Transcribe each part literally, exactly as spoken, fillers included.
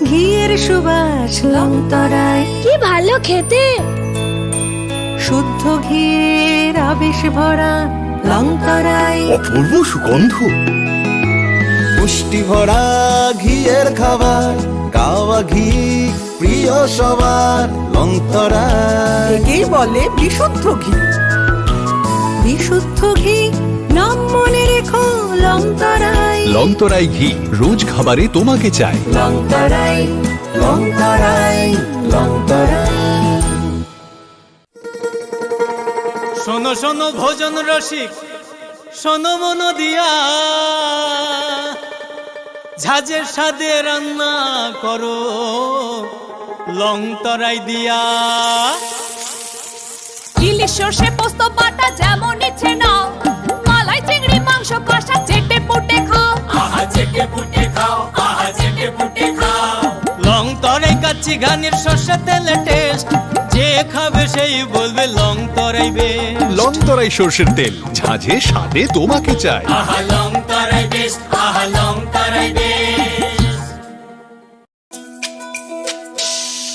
ঘিয়ের সুবাস লংতরাই। কি ভালো খেতে। শুদ্ধ ঘিয়ের আবেশ ভরা লংতরাই। অপূর্ব সুগন্ধ। পুষ্টি ভরা ঘিয়ের খাবার, গাওয়া ঘি প্রিয় সবার, লংতরাই। একেই বলে বিশুদ্ধ ঘি। বিশুদ্ধ ঘি, নাম মনে রেখো, লংতরাই। লংতরাই ঘি, রোজ খাবারে তোমাকে চাই। লংতরাই, লংতরাই, লংতরাই। শোনো, শোনো, ভোজন রসিক, শোনো মন দিয়া, ঝাঁঝের স্বাদে রান্না করো লংতরাই দিয়া। ইলিশ সর্ষে পোস্ত বাটা যেমন ইচ্ছে নাও, মালাই চিংড়ি মাংস কষা চেটে পুটে খাও। আহা চেটে পুটে খাও, আহা চেটে পুটে খাও। লংতরাই কাচ্চি ঘানির সর্ষে তেলে টেস্ট, যে খাবে সেই বলবে লংতরাই বেশ। লংতরাই সর্ষের তেল, ঝাঁঝে স্বাদে তোমাকে চাই। আহা লংতরাই বেশ, আহা লংতরাই বেশ।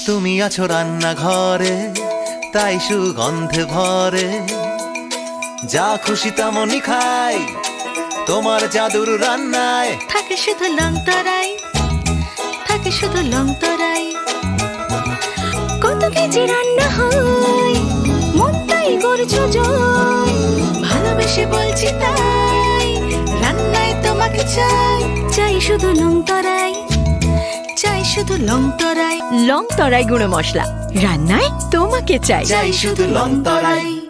তুমি আছো রান্নাঘরে, তাই সুগন্ধে ভরে। যা খুশি তেমনই খাই, তোমার জাদুর রান্নায় থাকে শুধু লংতরাই, থাকে শুধু লংতরাই। কত কেজি রান্না হয়, মনটাই করছো জয়। ভালোবেসে বলছি তাই, রান্নায় তোমাকে চাই, চাই শুধু লংতরাই। চাই শুধু লংতরাই। লংতরাই গুঁড়ো মশলা, রান্নায় তোমাকে চাই। চাই শুধু লংতরাই।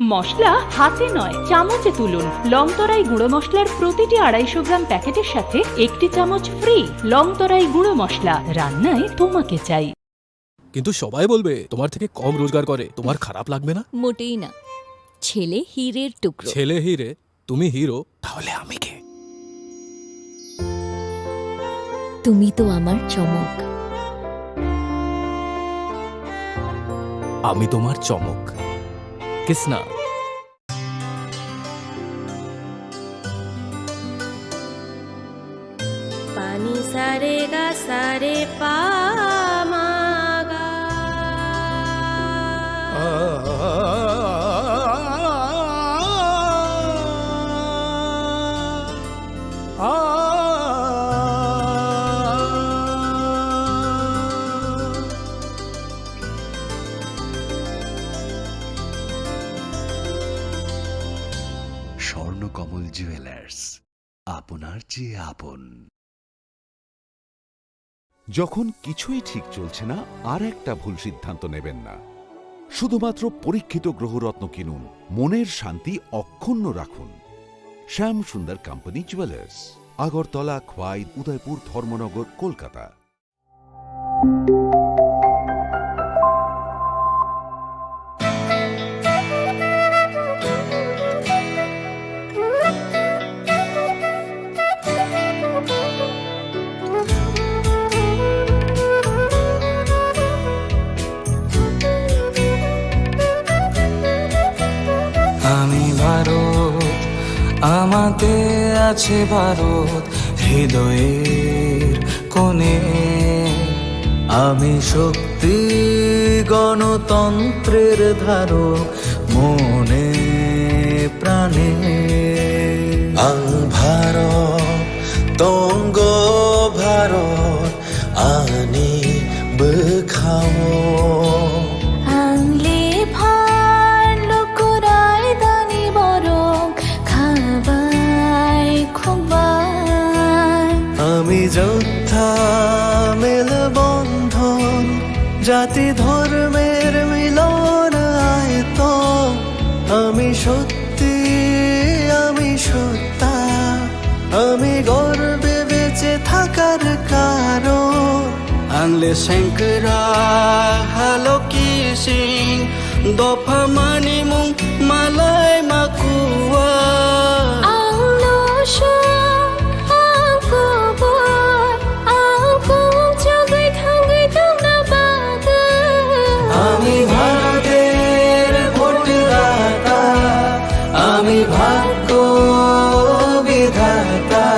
মশলা হাতে নয়, চামচে তুলুন। লংতরাই গুঁড়ো মশলার প্রতিটি আড়াইশো গ্রাম প্যাকেটের সাথে একটি চামচ ফ্রি। লংতরাই গুঁড়ো মশলা, রান্নায় তোমাকে চাই। কিন্তু সবাই বলবে তোমার থেকে কম রোজগার করে, তোমার খারাপ লাগবে না? মোটেই না। ছেলে হীরের টুকরো। ছেলে হীরে, তুমি হিরো, তাহলে আমি কে? তুমি তো আমার চমক। আমি তোমার চমক। Kisna. Pani sa re ga sa re pa ma ga. Swarnakamal jewellers, আপনার চেয়ে আপন। যখন কিছুই ঠিক চলছে না, আর একটা ভুল সিদ্ধান্ত নেবেন না। শুধুমাত্র পরীক্ষিত গ্রহরত্ন কিনুন, মনের শান্তি অক্ষুণ্ণ রাখুন। শ্যাম সুন্দর কোম্পানি জুয়েলার্স, আগরতলা, খোয়াই, উদয়পুর, ধর্মনগর, কলকাতা। আমি ভারত, আমাতে আছে ভারত হৃদয়ের কোণে। আমি শক্তি, গণতন্ত্রের ধারক মনে প্রাণে। Ang Bharat, tonggo Bharat, ani bwkhao. Ang lephar lukurai dani borok khabai khukbai. Ami jotha melbondhon, jati dhormer milon ayoton. Ami sot সত্যি আমি সত্তা, আমি গর্বে বেঁচে থাকার কারণ। Ang le sengkra halo kising, dopha mani mung malai makua. Ang lo song, ang kubur, ang kung chugui thangui tongna bagwi. Ami Bharoter bhotdata, ami bhagyo bidhata,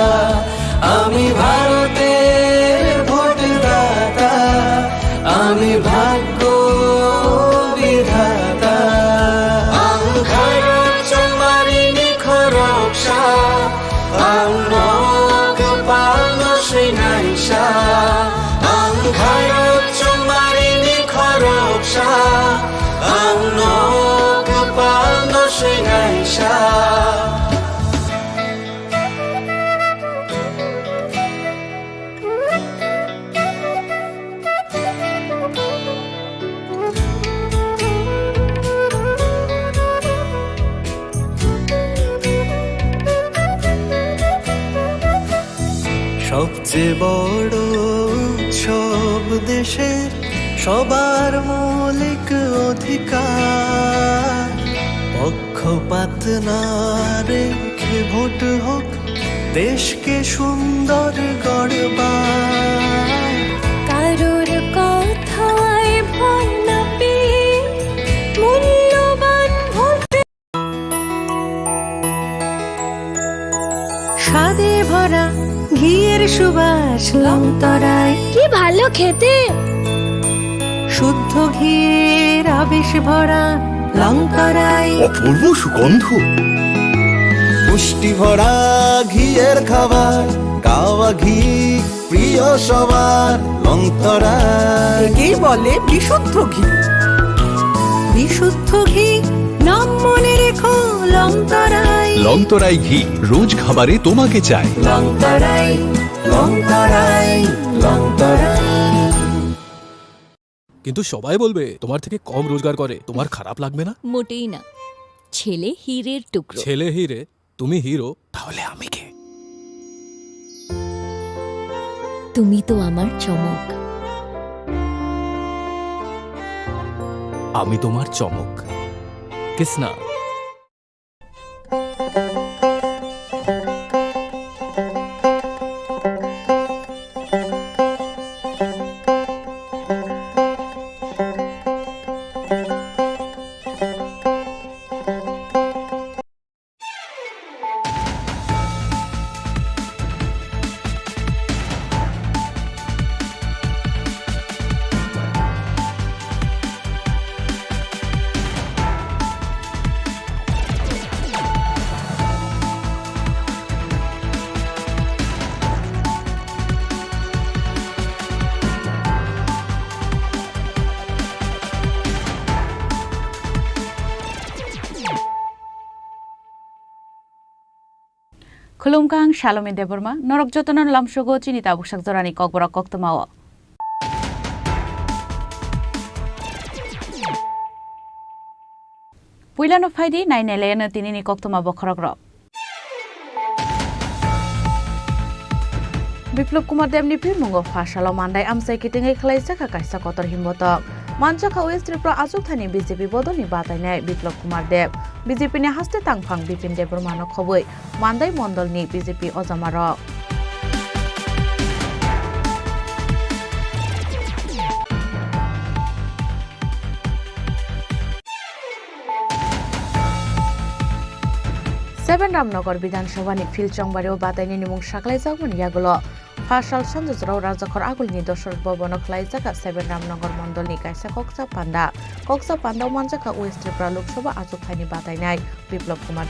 ami Bharoter সবচেয়ে বড় উৎসব দেশের সবার মৌলিক অধিকার। পক্ষপাত না রেখে ভোট হোক দেশকে সুন্দর গড়বার। কারোর কথায় ভয় না পেয়ে মূল্যবান ভোট। স্বাদে ভরা ঘিয়ের সুবাস লংতরায়। কি ভালো খেতে! শুদ্ধ ঘিয়ের আবেশ ভরা লংতরায়। অপূর্ব সুগন্ধ। পুষ্টি ভরা ঘিয়ের খাবার, গাওয়া ঘি প্রিয় সবার, লংতরায়। একেই বলে বিশুদ্ধ ঘি। বিশুদ্ধ ঘি, নাম মনে রেখো, লংতরায়। লংতরায় ঘি, রোজ খাবারে তোমাকে চাই। লংতরায়, লংতরায়, লংতরায়। কিন্তু সবাই বলবে তোমার থেকে কম রোজগার করে, তোমার খারাপ লাগবে না? মোটেই না। ছেলে হীরের টুকরো। ছেলে হীরে, তুমি হিরো, তাহলে আমি কে? তুমি তো আমার চমক। আমি তোমার চমক। Kisna. Khulumkha, ang Salome Debbarma, norok jotono lamsogo chini tabuk sak jorani kokborok koktwmao. Puilano phaidi, nainailaino tinini koktwma bokhorokrok. Biplop Kumar Debni phimungo pha salo mandai amchai kitingwi khwlaijak kha kaisa kotor himbotok. Manjakha West Tripura achukthani B J P bodolni batainai Biplop Kumar Deb. B J P ni haste tangphang Bipin Debbarmano khobwi mandai mondolni B J P ojamarok. Seven Ramnagar Bidhan Sabhani field chongbario bataini nimung saklaijakmani yagulo pha sal sanjajorao Rajakhor agulini Dosrot Bhabono khwlaijakha Seven Ramnagar mondolni kaisa koksa panda. Koksa pandao manjakha West Tripura Lok Sabha achukthani batainai Biplop Kumar.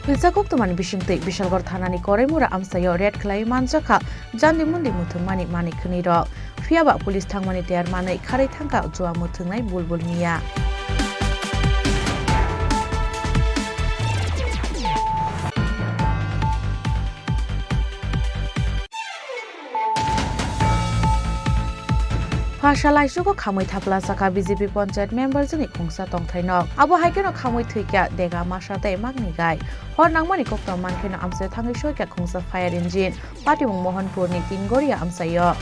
Hilsa koktwmani bisingtwi Bishalgarh thanani Koraimura amchaio raid khlaiwi manjakha jandi mundi muthungmani manwi khwnwi rok. Phiyaba police thangmani tiyar manwi kharwi thangkha jua muthungnai Bulbul Miya. Pha sal aisugo khamwi thapla chakha B J P panchayat member jini khungsa tongthai nok. Abo hai kheno khamwi thwikha dega masa tei magni gai. Hor nangmani koktom mankheno amchai thangwi soikha khungsa fire engine. Patimung Mohanpurni Tingoria amchaio.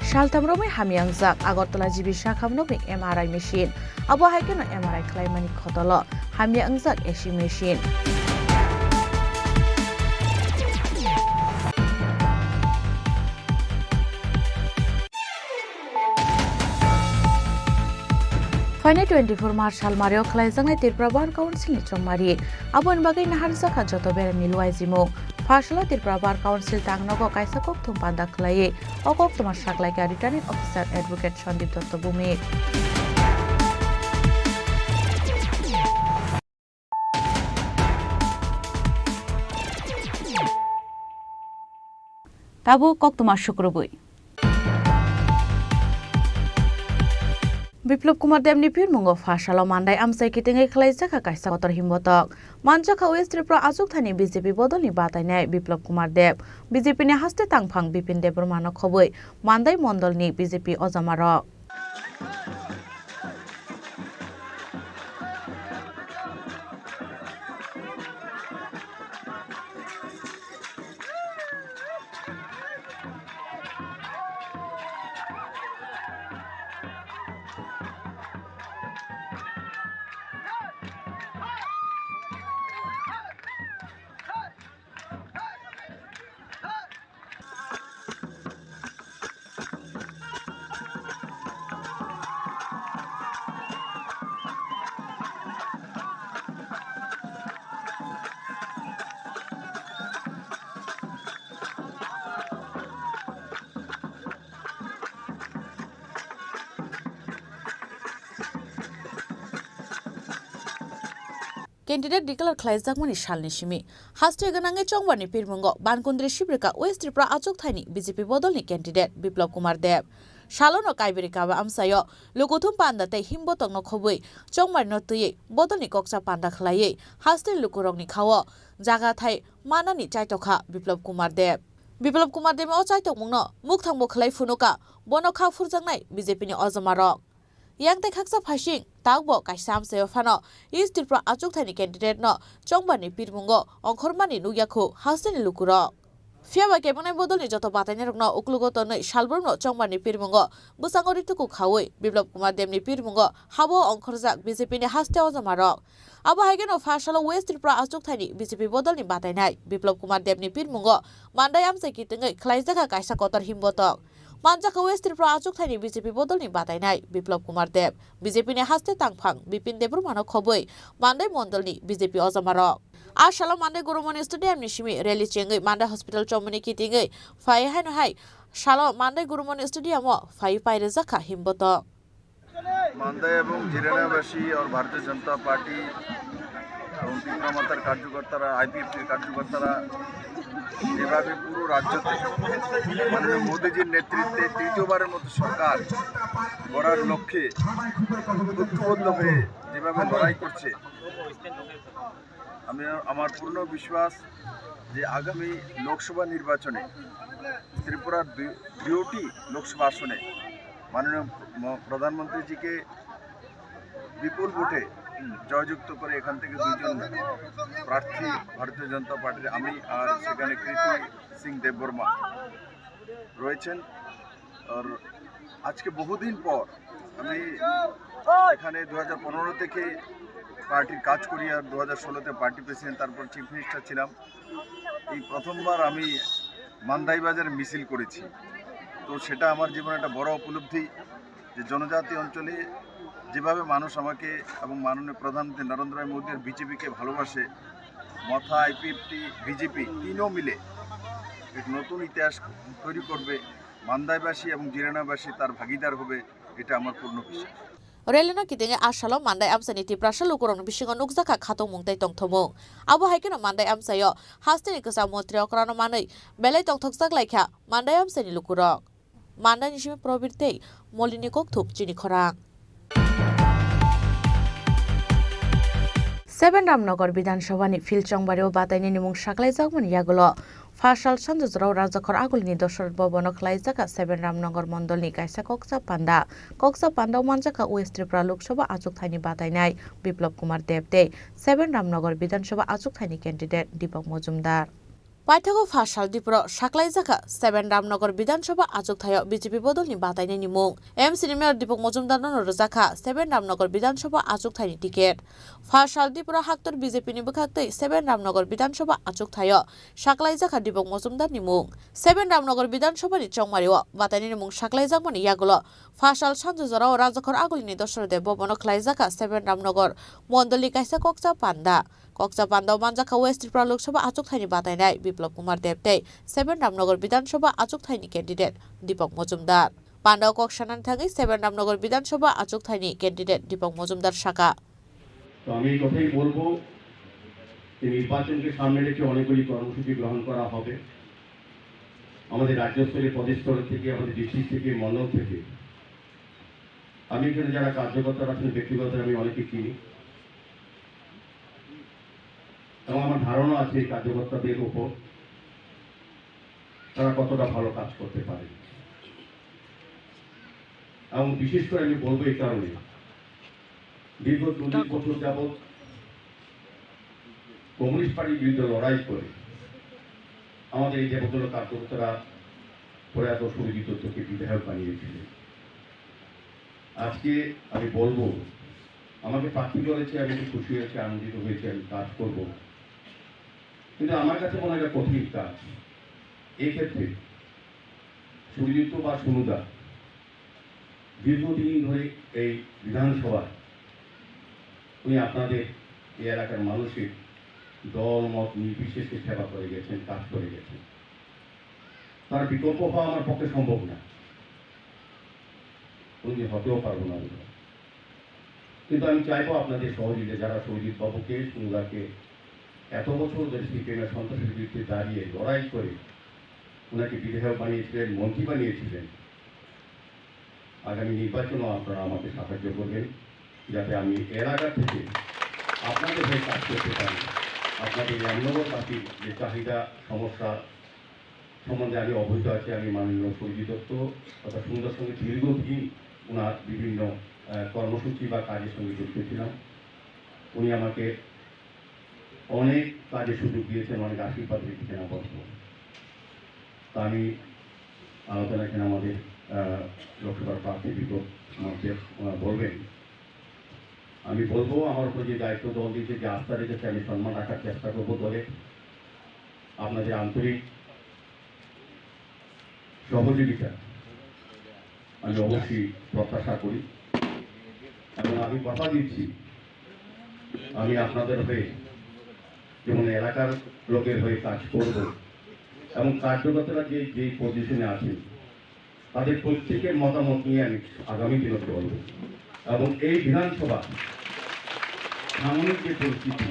Saltham romwi hamya wngjak Agartala G B Sakham nokni M R I machine. Abo hai kheno M R I khlaimani khotolo hamya wngjak A C machine. Phainai twenty-four March salmario khlaijaknai Tripura Bar Council ni chongmari. Aboni bagwi naharjakha joto beremni luaijimung. Pha salo Tripura Bar Council tangnogo kaisa kokthum panda khlaiwi o koktwma saklaikha Returning Officer Advocate Sandeep Dotto Bhumik. Tabuk koktwma sukrubwi. Biplab Kumar Debni pirmungo pha salo Mandai amchai kitingwi khwlaijak kha kaisa kotor himbotok. Manjakha West Tripura achukthani B J P bodolni batainai Biplab Kumar Deb. B J P ni haste tangphang Bipin Debbarmano khobwi Mandai mondolni B J P ojamarok. Candidate declare khlaijakmani salni simi haste gwnangwi chongbarni pirmungo Bankundri Sibrika West Tripura achukthaini B J P bodolni candidate Biplab Kumar Deb. Salono Kaiberi Kaba amchaio lukuthum panda tei himbotokno khobwi chongbarino twiwi bodolni kokcha panda khwlaiwi hasteni lukurokni khao jaga thai manani chaitokha Biplab Kumar Deb. Biplab Kumar Debni o chaitokmungno mukthangbo khwlai phunuka bono kha phurjaknai B J P ni ojamarok. Yang tei khaksa phaising takbo kaisa amchaio phano East Tripura achukthaini candidate no chongbarni pirmungo ongkhormani nukya khu hasteni lukurok. Phiyaba kebengnaini bodolni joto batainairokno uklogo tonwi salbrumno chongbarni pirmungo bwskango rituku khaui Biplab Kumar Debni pirmungo habo ongkhorjak B J P ni haste ojamarok. Abo hai kheno pha salo West Tripura achukthaini B J P bodolni batainai Biplab Kumar Debni pirmungo Mandai amchai kitingwi khwlaijakha kaisa kotor himbotok. Manjakha West Tripura achukthaini B J P bodolni batainai Biplab Kumar Deb, B J P ni haste tangphang Bipin Debbarmano khobwi Mandai mondolni B J P ojamarok. A salo Mandai Gurumoni Stadium ni simi rally chengwi Mandai Hospital chomoni kitingwi phai haino hai salo Mandai Gurumoni Stadium o phai pairwjakha himbotok. Mandai এবং জিরানিয়াবাসী আর ভারতীয় জনতা পার্টি এবং ত্রিপুরা মথার কার্যকর্তারা, আইপিএফটির কার্যকর্তারা যেভাবে পুরো রাজ্যতে মাননীয় মোদীজির নেতৃত্বে তৃতীয়বারের মতো সরকার গড়ার লক্ষ্যে ঐক্যবদ্ধ হয়ে যেভাবে লড়াই করছে, আমি, আমার পূর্ণ বিশ্বাস যে আগামী লোকসভা নির্বাচনে ত্রিপুরার দুই-, দুইটি লোকসভা আসনে মাননীয় ম-, প্রধানমন্ত্রীজিকে বিপুল ভোটে জয়যুক্ত করে এখান থেকে দুইজন প্রার্থী ভারতীয় জনতা পার্টির, আমি আর সেখানে কৃতি সিং দেববর্মা রয়েছেন। আর আজকে বহুদিন পর আমি এখানে দু হাজার পনেরো থেকে পার্টির কাজ করি, আর দু হাজার ষোলোতে পার্টি প্রেসিডেন্ট, তারপর চিফ মিনিস্টার ছিলাম। এই প্রথমবার আমি মান্দাই বাজারে মিছিল করেছি, তো সেটা আমার জীবনে একটা বড় উপলব্ধি যে জনজাতি অঞ্চলে যেভাবে মানুষ আমাকে এবং মাননীয় প্রধানমন্ত্রী নরেন্দ্র ভাই মোদী আর বিজেপিকে ভালোবাসে, মথা, আইপিএফটি, বিজেপি তিনও মিলে এক নতুন ইতিহাস তৈরি করবে। মান্দাইবাসী এবং জিরানাবাসী তার ভাগিদার হবে, এটা আমার পূর্ণ বিশ্বাস। Rally no kitingwi a salo Mandai amchaini Tiprasa lukurokni bisingo nukjakha khatungmung tei tongthomung. Abo hai kheno Mandai amchaio hasteni kwcham montri okrano manwi belai tongthokjak laikha Mandai amchaini lukurok. Mandai ni simi Probir tei Molini kokthum chini khorang. Seven Ramnagar Bidhan Sabha ni field chongbario bataini nimung saklaijakmani yagulo pha sal sanjajorao Rajakhor Agulini Dosrat Bhavan o khwlaijakha Seven Ramnagar Mondolni kaisa kokcha panda. Kokcha panda o manjakha West Tripura Lok Sabha achukthani batainai Biplab Kumar Deb tei Seven Ramnagar Bidhan Sabha achukthani candidate Deepak Mojumdar. Paithago pha sal Dipro saklaijakha Seven Ramnagar Bidhan Sabha achukthaio B J P bodolni batainai nimung. M C ni Mayor Deepak Mojumdar no rwjakha Seven Ramnagar Bidhan Sabha achukthaini ticket. Pha sal Dipro haktor B J P ni bwkhaktwi Seven Ramnagar Bidhan Sabha achukthaio saklaijakha Deepak Mojumdar ni mung. Seven Ramnagar Bidhan Sabha ni chongmario batainai nimung saklaijakmani yagulo pha sal sanjajorao Rajakhor Agulini Dosrat Deb Bhavan o khwlaijakha Seven Ramnagar Mondolni kaisa kokcha panda. Kokcha panda o manjakha West Tripura Lok Sabha achukthani batainai Biplab Kumar Deb tei Seven Ramnagar Bidhan Sabha achukthani candidate Deepak Mojumdar. Panda o kok sanani thangwi Seven Ramnagar Bidhan Sabha achukthani candidate Deepak Mojumdar saka. তো আমি এই কথাই বলবো, যে নির্বাচনকে সামনে রেখে অনেকগুলি কর্মসূচি গ্রহণ করা হবে। আমাদের রাজ্যস্তরে পদস্তর থেকে, আমাদের ডিস্ট্রিক্ট থেকে, মণ্ডল থেকে আমি এখানে যারা কার্যকর্তারা আছেন, ব্যক্তিগত আমি অনেকে চিনি এবং আমার ধারণা আছে এই কার্যকর্তাদের উপর তারা কতটা ভালো কাজ করতে পারেন। এবং বিশেষ করে আমি বলবো এই কারণে, দীর্ঘ চল্লিশ বছর যাবৎ কমিউনিস্ট পার্টির বিরুদ্ধে লড়াই করে আমাদের এই দেবদল কার্যকর্তারা প্রয়াত সুরজিৎ দত্তকে বিধায়ক বানিয়েছিলেন। আজকে আমি বলবো, আমাকে প্রার্থী করেছে, আমি খুব খুশি হয়েছি, আনন্দিত হয়েছি, আমি কাজ করব। কিন্তু আমার কাছে মনে হয় এটা কঠিন কাজ। এই ক্ষেত্রে সুরজিৎ বা সুনুদা দীর্ঘদিন ধরে এই বিধানসভায় উনি আপনাদের এই এলাকার মানুষের দল মত নির্বিশেষে সেবা করে গেছেন, কাজ করে গেছেন। তার বিকল্প হওয়া আমার পক্ষে সম্ভব না, কোনোদিন হতেও পারবো না আমরা। কিন্তু আমি চাইবো আপনাদের সহযোগিতা, যারা সুরজিৎ বাবুকে, সুনুদাকে এত বছর ধরে সিপিএম এর সন্ত্রাসের বিরুদ্ধে দাঁড়িয়ে লড়াই করে ওনাকে বিধায়ক বানিয়েছিলেন, মন্ত্রী বানিয়েছিলেন, আগামী নির্বাচনেও আপনারা আমাকে সাহায্য করবেন, যাতে আমি এলাকা থেকে আপনাদের হয়ে কাজ করতে পারি। আপনাদের রামনগরবাসীর যে চাহিদা, সমস্যা সম্বন্ধে আমি অবহিত আছি। আমি মাননীয় সুরজিৎ দত্ত তথা সুনুদার সঙ্গে দীর্ঘদিন ওনার বিভিন্ন, আহ, কর্মসূচি বা কাজের সঙ্গে যুক্ত ছিলাম। উনি আমাকে অনেক কাজে সুযোগ দিয়েছেন, অনেক আশীর্বাদ রেখেছেন আমার উপর। তা আমি আলোচনা এখানে আমাদের, আহ, লোকসভার প্রার্থী বিকল্প মঞ্চে ওনারা বলবেন। আমি বলবো, আমার উপর যে দায়িত্ব দল দিয়েছে, যে আস্থা রেখেছে, আমি সম্মান রাখার চেষ্টা করবো দলে। আপনাদের আন্তরিক সহযোগিতা আমি অবশ্যই প্রত্যাশা করি এবং আমি কথা দিচ্ছি, আমি আপনাদের হয়ে, যেমন এলাকার লোকের হয়ে কাজ করব এবং কার্যকর্তারা যে, যে পজিশনে আছেন, তাদের প্রত্যেকের মতামত নিয়ে আমি আগামী দিনে চলব এবং এই বিধানসভা সামনের যে পরিস্থিতি,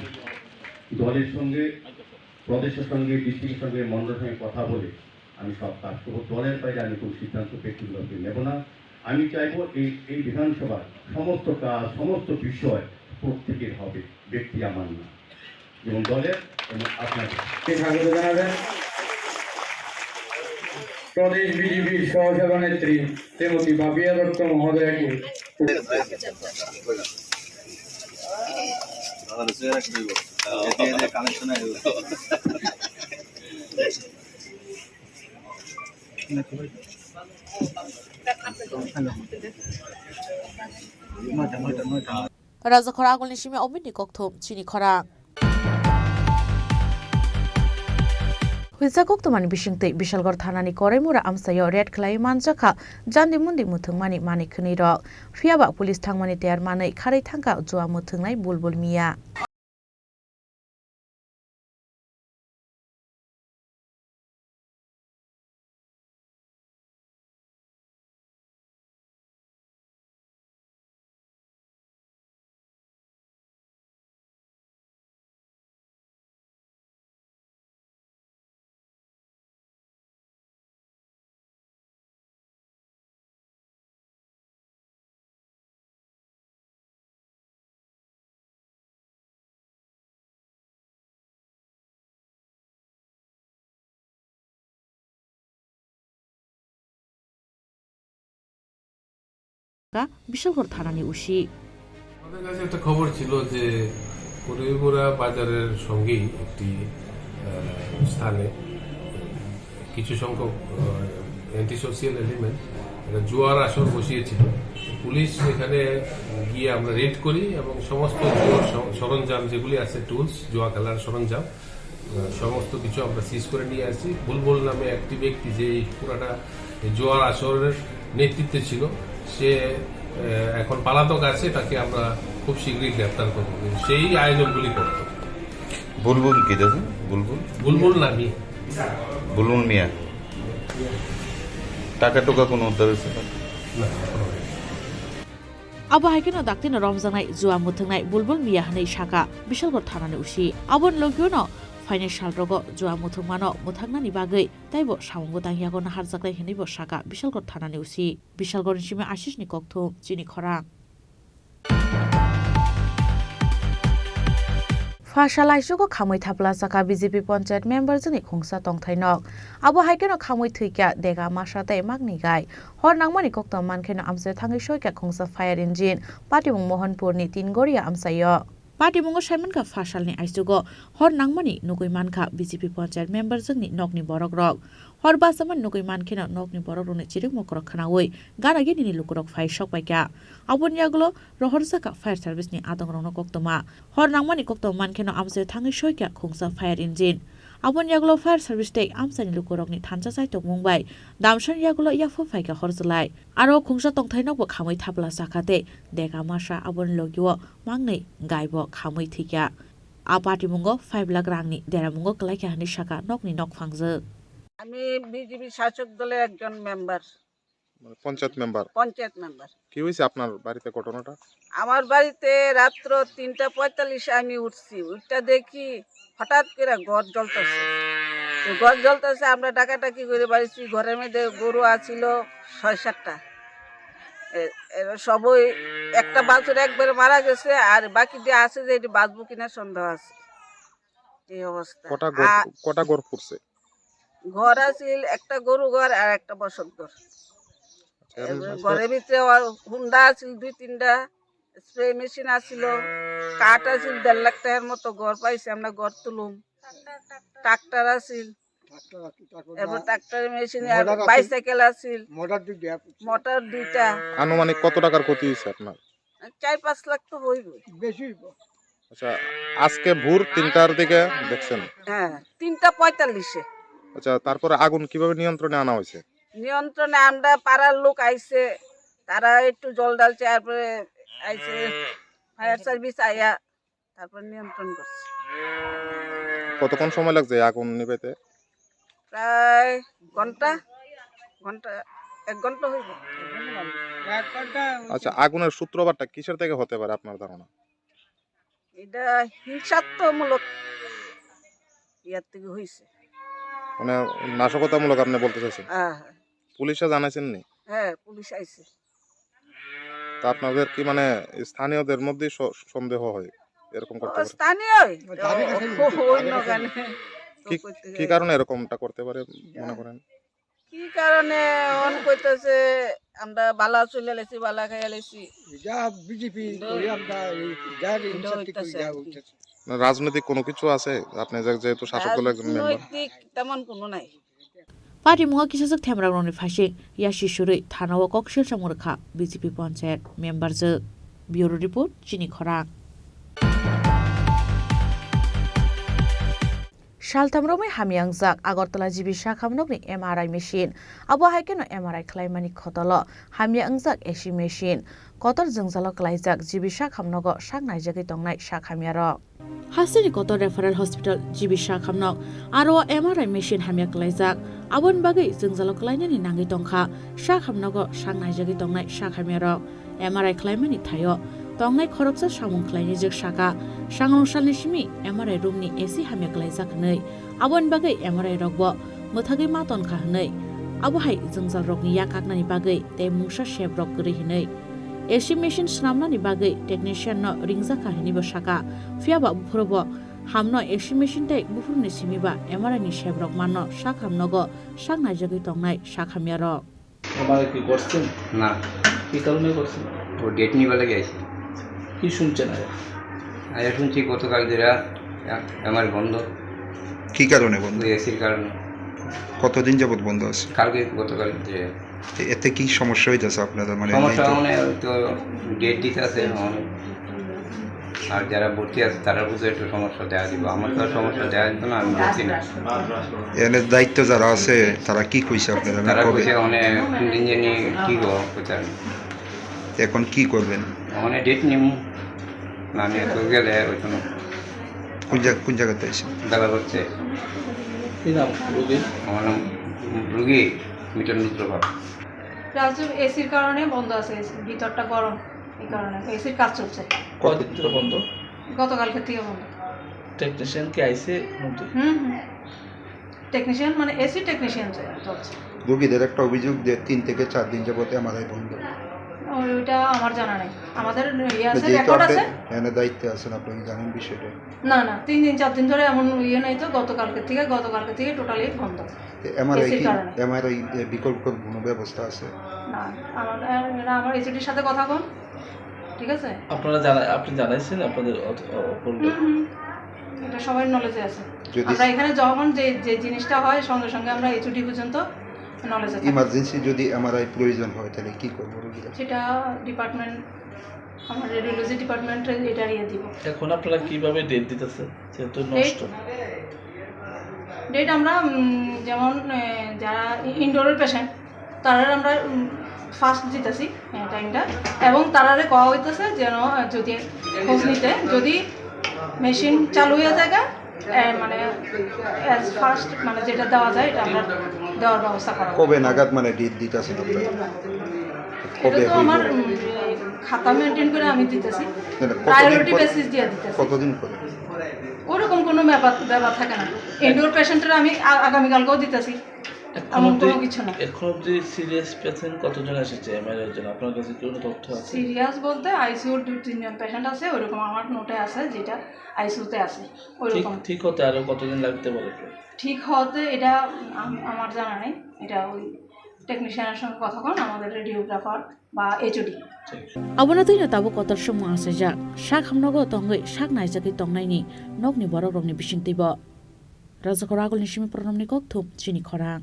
দলের সঙ্গে, প্রদেশের সঙ্গে, ডিস্ট্রিক্টের সঙ্গে, মণ্ডলের সঙ্গে কথা বলে আমি সব কাজ করবো। দলের বাইরে আমি কোনো সিদ্ধান্ত ব্যক্তিগতভাবে নেব না। আমি চাইবো এই, এই বিধানসভার সমস্ত কাজ, সমস্ত বিষয় প্রত্যেকের হবে, ব্যক্তি আমার না, যেমন দলের এবং আপনাদের। স্বাগত জানাবেন প্রদেশ বিজেপির সহসভানেত্রী শ্রীমতী পাপিয়া দত্ত মহোদয়াকে। Rajakhor agulni simi obini kokthum chini khorang. Huisa kokthumani bisingtwi Bishalgarh thanani Koraimura amchaio raid khlaiwi manjakha jandi mundi muthungmani manwi khwnwi rok. Phiyaba police thangmani tiyar manwi kharwi thangkha jua muthungnai Bulbul Miya. Bishalgarh thanani usi. আমাদের কাছে একটা খবর ছিল যে করিমুরা বাজারের সঙ্গেই একটি, আহ, স্থানে কিছু সংখ্যক, আহ, অ্যান্টি সোশিয়াল এলিমেন্ট একটা জুয়ার আসর বসিয়েছিল। পুলিশ সেখানে গিয়ে আমরা রেড করি এবং সমস্ত জুয়ার স-, সরঞ্জাম যেগুলি আছে, টুলস, জুয়া খেলার সরঞ্জাম, আহ, সমস্ত কিছু আমরা সিজ করে নিয়ে আসি। বুলবুল নামে একটি ব্যক্তি, যে এই পুরাটা এই জুয়ার আসরের নেতৃত্বে ছিল, সে, আহ, এখন পলাতক আছে, তাকে আমরা খুব শীঘ্রই গ্রেপ্তার করব। সেই আয়োজনগুলি করত। বুলবুল কি দাদা? বুলবুল? বুলবুল নামি। বুলবুল মিয়া। টাকা টুকা কোনো উদ্ধার হয়েছে? না, এখনো হয়নি। Abo hai kheno daktino romjaknai jua muthungnai Bulbul Miya hwnwi sakha Bishalgarh thanani usi. Aboni logio no Phaini salrogo jua muthungmano mwthaknani bagwi teibo samungo tangyago naharjaknai hinwibo sakha Bishalgarh thanani O C. Bishalgarhni simi Ashishni kokthum, chini khorang. Pha sal aisugo khamwi thapla chakha B J P panchayat member jwkni khungsa tongthai nok. Abo hai kheno khamwi thwikha dega masa tei makni gai. Hor nangmani koktom mankheno amchaio thangwi soikha khungsa fire engine, patimung Mohanpurni Tingoria amchaio. Patimungo saimankha pha salni aisugo hor nangmani nugwi mankha B J P panchayat member jwkni nokni borokrok. Hor bachamani nugwi mankheno nokni borokrokni chiring mokorok khnaui gana ginini lukurok phai sokpaikha. Aboni yagulo rohorjakha fire service ni adongrokno koktwma. Hor nangmani koktwma mankheno amchaio thangwi soikha khungsa fire engine. Aboni yagulo fire service tei amchaini lukurokni thansa chaitokmung bai damsani yagulo yaphang phaikha hor chwlai. Aro khungsa tongthai nokbo khamwi thapla chakha tei dega masa aboni logio mangnwi gaibo khamwi thwikha. A patimungo five lakh rangni deramungo kwlaikha hwnwi sakha nokni nokphangjwk. আমি বিজেপি শাসক দলের একজন মেম্বার। মানে পঞ্চায়েত মেম্বার। পঞ্চায়েত মেম্বার। কি হয়েছে আপনার বাড়িতে ঘটনাটা? আমার বাড়িতে রাত্র তিনটা পঁয়তাল্লিশে আমি উঠছি, উঠটা দেখি হঠাৎ করে ঘর জ্বলতেছে। তো ঘর জ্বলতেছে, আমরা ডাকাডাকি করে বাড়িছি, ঘরের মধ্যে গরু আছিল ছয় সাতটা। এ, এরা সবই, একটা বাছুর একবারে মারা গেছে, আর বাকি যে আছে যে এটি বাঁচবো কিনা সন্দেহ আছে। এই অবস্থা। কটা ঘর, আ- কটা ঘর পড়ছে? ঘর আছিল একটা গরু ঘর আর একটা বসত ঘর। আচ্ছা, এর এর মধ্যে ঘরের ভিতরে আবার হুন্ডা আছিল দুই তিনটা, স্প্রে মেশিন আছিল, কাঠ আছিল দেড় লাখ টাকার মতো ঘর পাইছি আমরা, ঘর তুলুম, ট্রাক্টর আছিল, ট্রাক্টর আছিল, ট্রাক্টর এরপর না। ট্রাক্টর মেশিন আর মোটর আছিল। বাইসাইকেল আছিল, মোটর দুইটা। মোটর দুইটা। আনুমানিক কত টাকার ক্ষতি হয়েছে আপনার? চার পাঁচ লাখ তো হইব। বেশি হইব। আচ্ছা, আজকে ভোর তিনটার দিকে দেখছেন? হ্যাঁ, তিনটা পঁয়তাল্লিশে। আচ্ছা, তারপরে আগুন কিভাবে নিয়ন্ত্রণে আনা হয়েছে? নিয়ন্ত্রণে আমরা পাড়ার লোক আইছে, তারা একটু জল ডালছে, তারপরে আইছে ফায়ার সার্ভিস আইয়া তারপর নিয়ন্ত্রণ করছে। কতক্ষণ সময় লাগছে এই আগুন নিভাইতে? প্রায় ঘন্টা, ঘন্টা, এক ঘন্টা হইব। আচ্ছা, আগুনের সূত্রপাতটা কিসের থেকে হতে পারে আপনার ধারণা? এটা হিংসাত্মমূলক ইয়ার থেকে হইছে। মানে নাশকতামূলক আপনি বলতে চাইছেন? হ্যাঁ, হ্যাঁ। পুলিশে জানাইছেন নি? হ্যাঁ, পুলিশ আইছে। তা আপনাদের কি মানে স্থানীয়দের মধ্যেই স-, সন্দেহ হয় এরকম করতে ও, পারে? স্থানীয়ই। ও, ধারে কাছে ও, নিচে, অন্য ধারে কাছে গানে। নিচে। কি, কি কারণে এরকমটা করতে পারে মনে করেন? কি কারণে অন কইতাছে, "আমরা বালা চলে লেছি, বালা খাইয়া লেছি।" যা বিজেপি কিন্তু করি আমরা এই যা কিন্তু ইনসাফ ঠিক করি হইতাছে যা আর কি। হইতাছে। না, রাজনৈতিক কোনো কিছু আছে? আপনি যে, যেহেতু শাসক দলের একজন মেম্বার। রাজনৈতিক তেমন কোনো নাই। Patimungo kisajwk themrakrokni phaising yasi surwi thanao kok silsamung rwkha B J P panchayat member jwk. Bureau report, chini khorang. Saltham romwi hamya wngjak Agartala G B sakhamnokni M R I machine. Abo hai kheno M R I khlaimani khotolo hamya wngjak A C machine. Kotor jwngjalo klaijak G B sakhamnogo sak naijagwi tongnai sak hamyarok. Hasteni kotor referral hospital G B sakhamnok, aro o M R I machine hamya klaijak. Aboni bagwi jwngjalo klainani nangwi tongkha sakhamnogo sak naijagwi tongnai sak hamyarok. M R I khlaimani thaio tongnai khoroksa samung khlainai jwk saka, sangrong salni simi M R I room ni A C hamya klaijak hwnwi. Aboni bagwi M R I rokbo mwthagwi ma tonkha hwnwi. Abo hai jwngjal rokni yak kaknani bagwi tei mungsa sep rok kwrwi hwnwi. A C machine swnamnani bagwi technician no ringjakha hwnwibo saka, phiyaba buphuru bo hamno A C machine tei buphuruni simi ba M R I ni sep rok manno sak hamnogo sak naijagwi tongnai sak hamyarok. MRI কি করছেন? না। কি কারণে করছেন? ও ডেট নিবার লাগি আইছে। কি শুনছেন আয়া? আয়া শুনছি গতকাল যেটা এমআরআই বন্ধ। কি কারণে বন্ধ? ওই এসির কারণে। কতদিন যাবত বন্ধ আছে? কালকে গতকাল যে। তো এতে কি সমস্যা হইতেছে আপনাদের? মানে, সমস্যা নেই তো? মানে ওই তো ডেট দিতে আছে এখন। আর যারা ভর্তি আছে তারা বুঝে একটু সমস্যা দেখা দিবো। আমার তো আর সমস্যা দেখা দিত না, আমি ভর্তি না। এনে দায়িত্ব যারা আছে, তারা কি কইছে আপনারা? মানে তারা কবে? কইছে, মানে, কোন দিন জানি কি গো, কোথায়? এখন কি করবেন? মানে ডেট নিমু। না নিয়ে তো গেলে ওই কোনো কোন জায়গা, কোন জায়গাতে আছে? বেলা হচ্ছে। কি নাম রোগীর? আমার নাম রোগী মিটন রুদ্রভাব। রাজু, এসির কারণে বন্ধ আছে, এসি, ভিতরটা গরম, এই কারণে এসির কাজ চলছে। কতদিন ধরে বন্ধ? গতকালকে থেকে বন্ধ। টেকনিশিয়ান কি আইছে নতুন? হুম, হুম। টেকনিশিয়ান মানে এসি টেকনিশিয়ান চল-, চলছে। রোগীদের একটা অভিযোগ যে তিন থেকে চার দিন যাবত এমআরআই বন্ধ। ওইটা আমার জানা নেই। আমাদের ইয়ে আছে, যেহেতু রেকর্ড আপনি আছে। এখানে দায়িত্বে আছেন, আপনি কি জানেন বিষয়টা? না, না, তিন দিন, চার দিন ধরে এমন ইয়ে নেই তো, গতকালকে থেকে, গতকালকে থেকে টোটালি বন্ধ। তো এমআরআই এসির কি, কারণে। এমআরআই, এ, বিকল্প কোনো ব্যবস্থা আছে? না, আমার, এরা আমার এসিডির সাথে কথা বল, ঠিক আছে? আপনারা জানা-, আপনি জানাইছেন আপনাদের অথ-, অ-, অপরকে? হুম, হুম। এটা সবার নলেজে আছে। যদি আমরা এখানে যখন যে, যে জিনিসটা হয়, সঙ্গে সঙ্গে আমরা এইচওডি পর্যন্ত নলেজে থাকি। ইমার্জেন্সি যদি এমআরআই প্রয়োজন হয়, তাহলে কি করবো রোগীরা? সেটা ডিপার্টমেন্ট, আমার রেডিওলজি ডিপার্টমেন্টে এটা ইয়ে দিব। এখন আপনারা কিভাবে ডেট দিতেছেন? যেহেতু ডেট? নষ্ট। ডেট আমরা, উম, যেমন, এ, যারা ই-, ইনডোরের পেশেন্ট, তারারে আমরা, উম, ফার্স্ট দিতেছি, এ, টাইমটা। এবং তারারে কওয়া হইতেছে যেন, এ, যদি খোঁজ নিতে, যদি মেশিন চালু হয়ে যায়, এ, মানে, অ্যাজ ফার্স্ট, মানে, যেটা দেওয়া যায়, এটা আমরা দেওয়ার ব্যবস্থা করা হবে। কবে নাগাদ, মানে, ডেট দিতেছেন আপনারা? এটা কবে তো হইব? আমার, উম, খাতা মেনটেন করে আমি দিতেছি, না, না, কতদিন প্রায়োরিটি পরে? বেসিস দিয়ে দিতেছি। কতদিন পরে? ওরকম কোনো ব্যাপার, ব্যাপার থাকে না। ইনডোর পেশেন্টের আমি আ-, আগামীকালকেও দিতেছি। এখন এমন অবধি, কোনো কিছু না। এখন অবধি সিরিয়াস পেশেন্ট কতজন এসেছে এমআরআই এর জন্য? আপনার কাছে কি কোনো তথ্য আছে? সিরিয়াস বলতে আইসিইউর দুই তিনজন পেশেন্ট আছে, ওরকম আমার নোটে আছে, যেটা আইসিইউতে আছে, ঠিক, ওরকম। ঠিক হতে আরো কতদিন লাগতে পারে? ঠিক হতে এটা আম-, আমার জানা নেই, এটা ওই টেকনিশিয়ানের সঙ্গে কথা বলুন, আমাদের রেডিওগ্রাফার বা HOD. Abono twino tabuk kotor swngmung achaijak. Sak hamnogo tongwi sak naijagwi tongnaini nokni borokrokni bisingtwibo. Rajakhor agulni simi Pranamni kokthum chini khorang.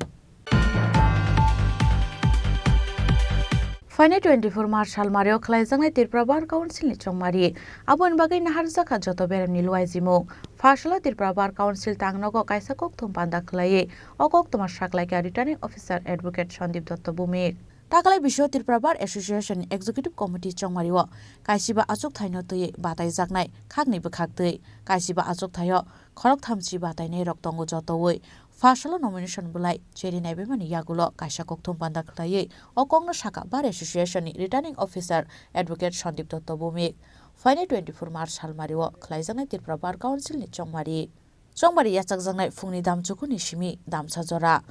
Phainai twenty-four March salmario khlaijaknai Tripura Bar Council ni chongmari. Aboni bagwi naharjakha joto beremni luaijimung. Pharsalo Tripura Bar Council tangnogo kaisa kokthum panda khlaiwi o koktwma saklaikha Returning Officer Advocate Sandip Dotto Bhumik. Takalai bisio Tripura Bar Association ni Executive Committee chongmario kaisiba achukthaino twiwi bataijaknai khakni bwkhaktwi, kaisiba achukthaio khoroktham chi batainairok tongo jotowi. Pharsalo nomination bwlai cheri naibaimani yagulo kaisa kokthum panda khlaiwi o kokno sakha Bar Association ni Returning Officer Advocate Sandip Dotto Bhumik. Phainai twenty-four March salmario khlaijaknai Tripura Bar Council ni chongmari. Chongmari yachakjaknai phungni dam chukuni simi damsa jora,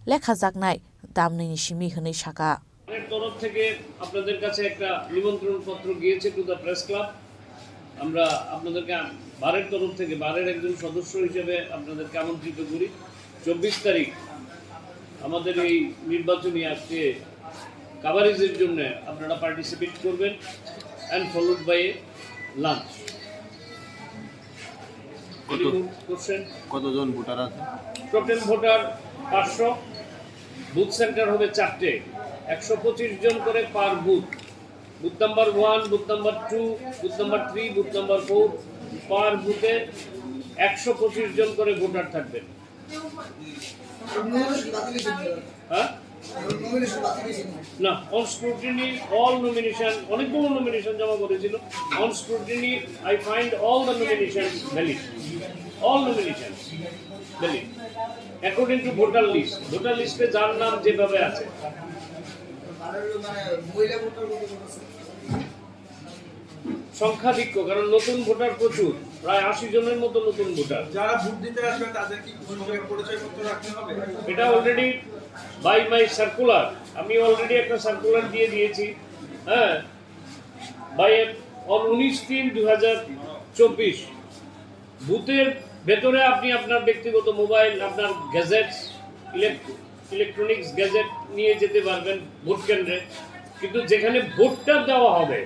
lekhajaknai damnwini simi hwnwi sakha. বারের তরফ থেকে আপনাদের কাছে একটা নিমন্ত্রণ পত্র গিয়েছে to the press club. আমরা আপনাদেরকে আম-, বারের তরফ থেকে, বারের একজন সদস্য হিসেবে আপনাদেরকে আমন্ত্রিত করি। চব্বিশ তারিখ আমাদের এই নির্বাচনী আজকে কাভারেজের জন্য আপনারা পার্টিসিপেট করবেন, and followed by a lunch. কত, Any more question? কতজন ভোটার আছে? টোটাল ভোটার পাঁচশো, বুথ সেন্টার হবে চারটে, একশো পঁচিশ জন করে per booth. Booth number one, booth number two, booth number three, booth number four, per বুথে একশো পঁচিশ জন করে ভোটার থাকবেন। হ্যাঁ? না, on scrutiny all nomination, অনেকগুলো নমিনেশন জমা করেছিল। On scrutiny I find all the nominations valid, all nominations valid according to voter list. Voter লিস্টে যার নাম যেভাবে আছে। সংখ্যাধিক্য, কারণ নতুন ভোটার প্রচুর, প্রায় আশি জনের মতো নতুন ভোটার। যারা ভোট দিতে আসবে তাদের কি সঙ্গে পরিচয়পত্র রাখতে হবে? এটা অলরেডি বাই মাই সার্কুলার, আমি অলরেডি একটা সার্কুলার দিয়ে দিয়েছি, হ্যাঁ, বাই, অন উনিশ তিন দুই হাজার চব্বিশ। বুথের ভেতরে আপনি আপনার ব্যক্তিগত মোবাইল, আপনার গ্যাজেটস, ইলেক-, ইলেকট্রনিক্স গ্যাজেট নিয়ে যেতে পারবেন ভোট কেন্দ্রে, কিন্তু যেখানে ভোটটা দেওয়া হবে,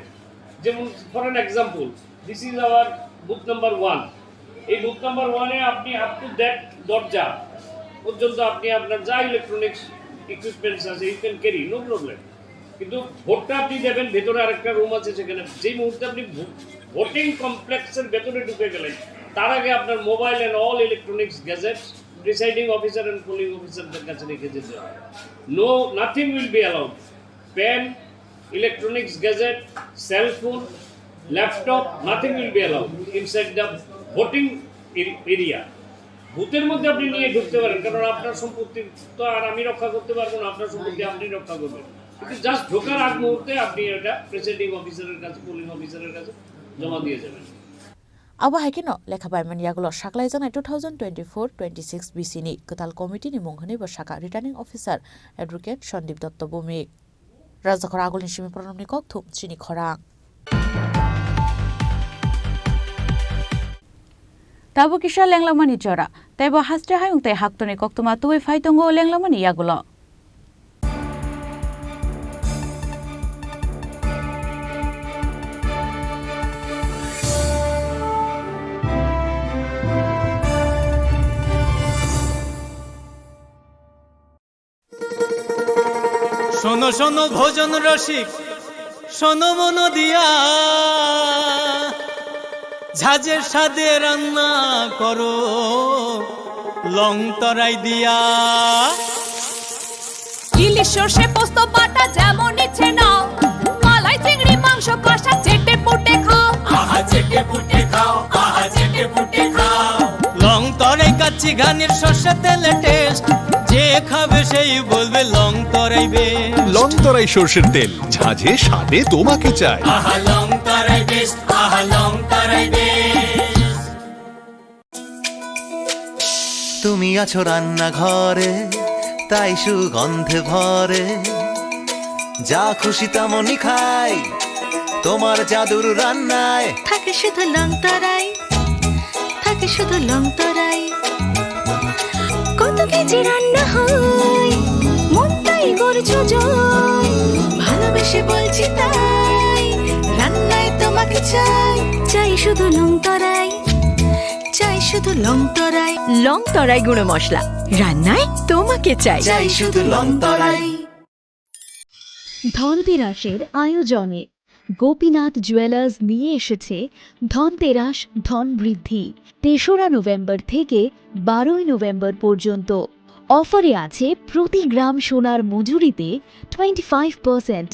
যেমন, for an example, this is our booth number one. এই বুথ নাম্বার ওয়ানে আপনি আপ টু দ্যাট দরজা পর্যন্ত আপনি আপনার যা ইলেকট্রনিক্স ইকুইপমেন্টস আছে, you can carry, no problem. কিন্তু ভোটটা আপনি দেবেন, ভেতরে আরেকটা রুম আছে, সেখানে যেই মুহূর্তে আপনি ভো-, ভোটিং কমপ্লেক্সের ভেতরে ঢুকে গেলেন, তার আগে আপনার mobile and all electronics gadgets presiding officer and polling officerদের কাছে রেখে যেতে হবে। No, nothing will be allowed. Pen, electronics gadget, cell phone, laptop, nothing will be allowed inside the voting ar-, area. বুথের মধ্যে আপনি নিয়ে ঢুকতে পারেন, কারণ আপনার সম্পত্তি তো আর আমি রক্ষা করতে পারবো না, আপনার সম্পত্তি আপনি রক্ষা করবেন। কিন্তু জাস্ট ঢোকার আগ মুহূর্তে আপনি এটা প্রিসাইডিং অফিসারের কাছে, পোলিং অফিসারের কাছে জমা দিয়ে যাবেন। Abo hai kheno lekha baimani yagulo saklaijaknai two thousand twenty-four twenty-six B C ni kwtal committee ni mung hwnwi bo sakha Returning Officer Advocate Sandeep Dotto Bhowmik. Rajakhor agulni simi pronomni kokthum chini khorang. Tabuk kisa lenglamani jora, tei bo haste hayung tei haktorni koktwma tubui phai tongo lenglamani yagulo. শোনো শোনো ভজন রসিক, শোনো মন দিয়া, ঝাঁঝের স্বাদে রান্না করো লং তরাই দিয়া। ইলিশ সর্ষে পোস্ত বাটা যেমন ইচ্ছে নাও, মালাই চিংড়ি মাংস কষা চেটে পুটে খাও। আহা চেটে পুটে খাও, আহা চেটে পুটে খাও। লং তরাই কাচ্চি ঘানির সর্ষে তেলে টেস্ট, যে খাবে সেই বলবে লং তরাই বেস্ট। লং তরাই সর্ষের তেল, ঝাঁঝে স্বাদে তোমাকে চাই। আহা লং তরাই বেস্ট, আহা লং তরাই বেস্ট। তুমি আছো রান্নাঘরে, তাই সুগন্ধে ভরে। যা খুশি তেমনই খাই, তোমার জাদুর রান্নায়। থাকে শুধু লং তরাই, থাকে শুধু লং তরাই। কত কেজি রান্না হয়, মনটাই করছো জয়। ভালোবেসে বলছি তাই, রান্নায় তোমাকে চাই। চাই শুধু লং তরাই, চাই শুধু লং তরাই। লং তরাই গুঁড়ো মশলা, রান্নায় তোমাকে চাই। চাই শুধু লং তরাই। ধনতেরাসের আয়োজনে গোপীনাথ জুয়েলার্স নিয়ে এসেছে ধনতেরাস ধন বৃদ্ধি। তেসরা নভেম্বর থেকে বারোই নভেম্বর পর্যন্ত অফারে আছে প্রতি গ্রাম সোনার মজুরিতে টোয়েন্টি ফাইভ পার্সেন্ট,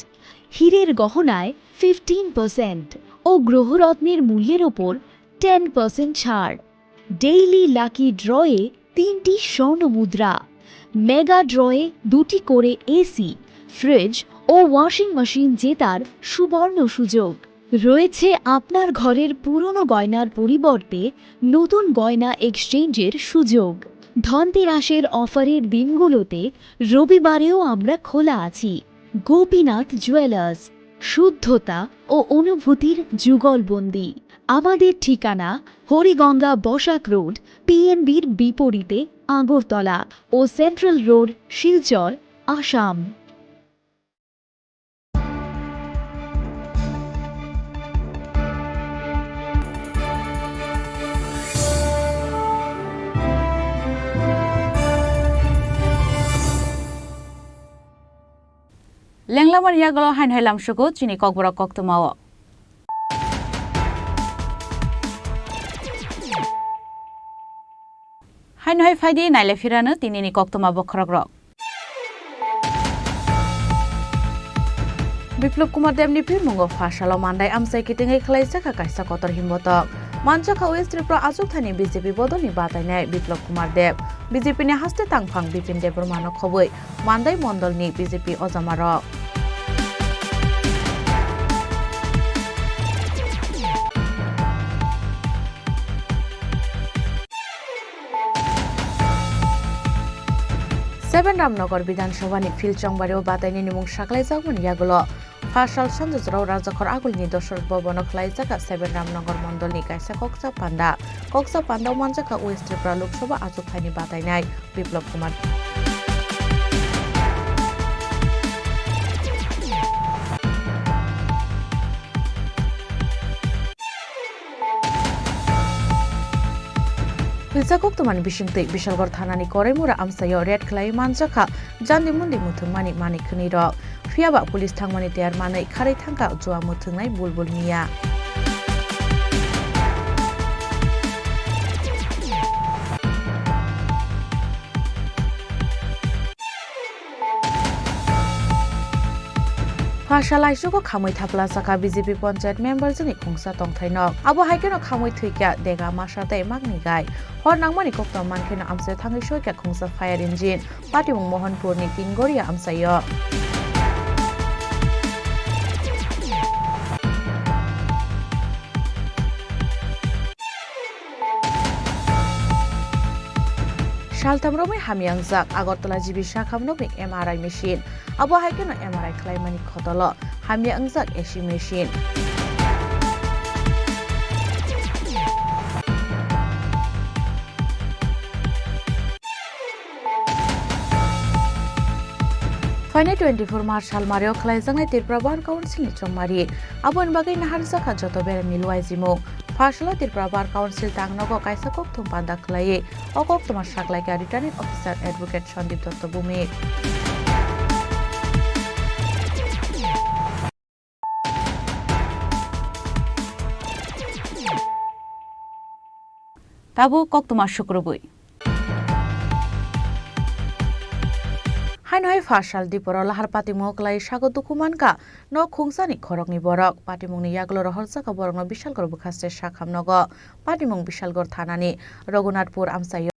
হীরের গহনায় ফিফটিন পার্সেন্ট ও গ্রহরত্নের মূল্যের ওপর টেন পার্সেন্ট ছাড়। ডেইলি লাকি ড্রয়ে তিনটি স্বর্ণ মুদ্রা, মেগা ড্রয়ে দুটি করে এসি, ফ্রিজ ও ওয়াশিং মেশিন জেতার সুবর্ণ সুযোগ। রয়েছে আপনার ঘরের পুরনো গয়নার পরিবর্তে নতুন গয়না এক্সচেঞ্জের সুযোগ। ধনতেরাসের অফারের দিনগুলোতে রবিবারেও আমরা খোলা আছি। গোপীনাথ জুয়েলার্স, শুদ্ধতা ও অনুভূতির যুগলবন্দি। আমাদের ঠিকানা হরিগঙ্গা বসাক রোড, পিএনবির বিপরীতে আগরতলা ও central road, Silchar, Assam. Lenglamani yagulo haino hai lamsugo chini kokborok koktwmao. Haino hai phaidi naile phirano tinini koktwma bokhorokrok. Biplop Kumar Debni phirmungo pha salo mandai amchai kitingwi khwlaijak kha kaisa kotor himbotok. Manjakha West Tripura achukthani B J P bodolni batainai Biplop Kumar Deb, B J P ni haste tangphang Bipin Debbarmano khobwi mandai mondolni B J P ojamarok. Seven Ramnagar Bidhan Sabhani field chongbario bataini nimung saklaijakmani yagulo pha sal sanjajorao Rajakhor agulni Dosarot Bhabono khwlaijak kha Seven Ramnagar mondolni kaisa koksa panda. Koksa pandao manjakha West Tripura Lok Sabha achukthani batainai Biplop Kumar. Hwlsa koktwmani bisingtwi Bishalgarh thanani Koraimura amchaio raid khlaiwi manjakha jandi mundi muthungmani manwi khwnwirok. Phiyaba police thangmani tiyar manwi kharwi thangkha jua muthungnai Bulbul Miya. Pha sal aisugo khamwi thapla sakha B J P panchayat member jini khungsa tongthainok. Abo hai kheno khamwi thwikha dega masa tei magni gai. Hor nangmani kokto mankheno amchaio thangwi soikha khungsa fire engine. Patimung Mohanpurni Tingoria amchaio. Saltham romwi hamya wngjak Agartala G B sakhamnokni M R I machine. Abo hai kheno M R I khlaimani khotolo hamya wngjak A C machine. Phainai twenty-four March salmario khlaijaknai Tripura Bar Council ni chongmari. Aboni bagwi naharjakha joto beremni luaijimung. Pharsalo Tripura Bar Council tangnogo kaisa kokthum panda khlaiwi o koktwma saklaikha Returning Officer Advocate Sandeep Dotto Bhumik. Tabuk koktwma sukrubwi. Haino hai pharsal diporo lahar patimung kwlai sago dukhu mankha nok khungsani khoroknwi borok. Patimungni yagulo rohorjak borokno Bishalgarh bwkhaste sakhamnogo. Patimung Bishalgarh thanani Raghunathpur amchaio.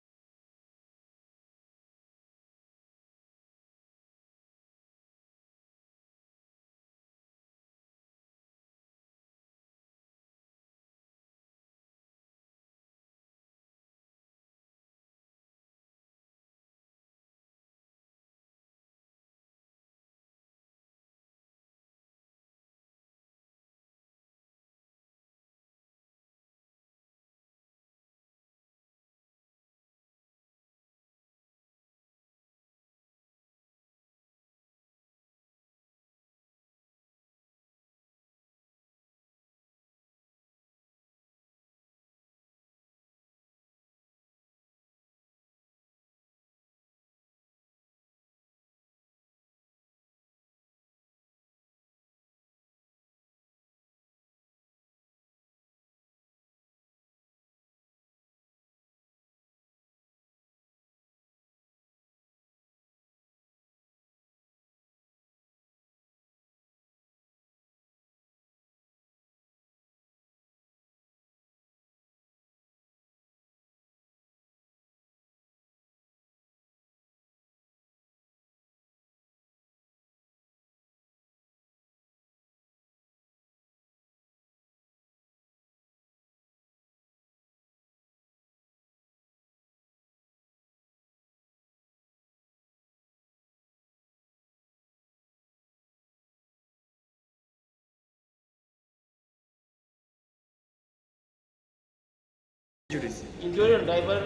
Injury হয়েছে। Injury driver,